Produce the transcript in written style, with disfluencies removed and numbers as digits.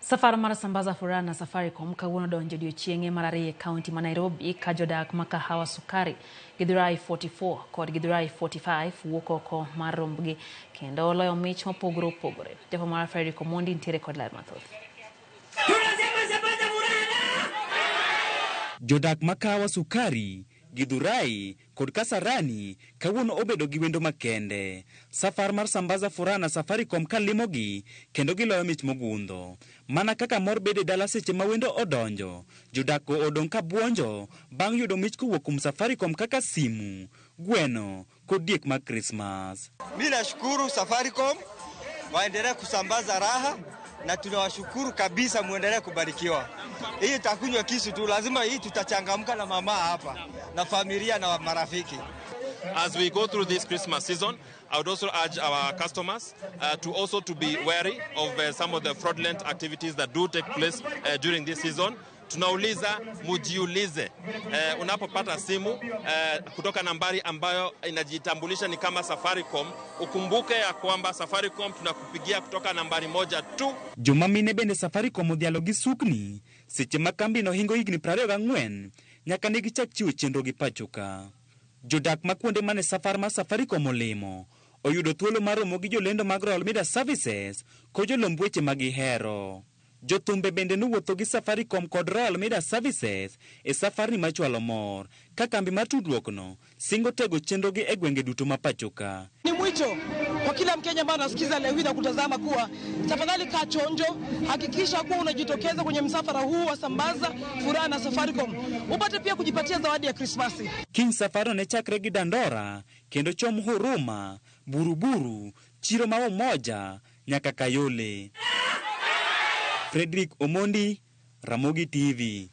Safar mar Sambaza Furaha na Safaricom kawuono donjo odiechieng'e mar ariyo e kaunti ma Nairobi ka jodak ma Kahawa Sukari, Githurai 44 kod Githurai 45 wuok oko mar rombgi kendo loyo mich mopogore opogore. Jafwambo mar Fredrick Omondi nitiere kod ler mathoth. Jodak ma Kahawa Sukari, Githurai kod Kasarani kawuono obedo gi wendo makende. Safar mar Sambaza Furaha na Safaricom ka limogi kendo giloyo mich mogundho. Mana kaka mor bedo e dala seche ma wendo odonjo, jodak go odong' ka buonjo bang' yudo mich kowuok kuom Safaricom kaka simu, gweno kod diek mag Krismas. Mi nashukuru Safaricom waendelee kusambaza raha na tunawashukuru kabisa, muendelee kubarikiwa. Hii takunywa kisu tu, lazima hii tutachangamka na mama hapa na familia na marafiki. As we go through this Christmas season, I would also urge our customers to also to be wary of some of the fraudulent activities that do take place during this season. Tunauliza mujiulize, unapopata simu kutoka nambari ambayo inajitambulisha ni kama Safaricom, ukumbuke ya kwamba Safaricom tunakupigia kutoka nambari moja tu. Joma mine bende Safaricom odhialo gi sukni seche ma kambino hingo higni 24 nyaka ne gichak chiwo chenro gi pacho ka. Jodak ma kuonde mane safar mar Safaricom olimo oyudo thuolo mar romo gi jolendo mag Royal Media Services kod jolomb weche ma gihero. Jothumbe bende nowuotho gi Safaricom kod Royal Media Services e safarni machwalo mor ka kambi mar tudruokno singo tego chenrogi e gwenge duto ma pacho ka. Ni mwito kwa kila Mkenya ambaye anasikiza leo hii na kutazama kuwa tafadhali kaa chonjo, hakikisha kuwa unajitokeza kwenye msafara huu wa Sambaza Furaha na Safaricom upate pia kujipatia zawadi ya Krismasi. Kiny safarno ne chakre gi Dandora kendo chom Huruma, Buruburu, chiro ma Umoja nyaka Kayole. Fredrick Omondi, Ramogi TV.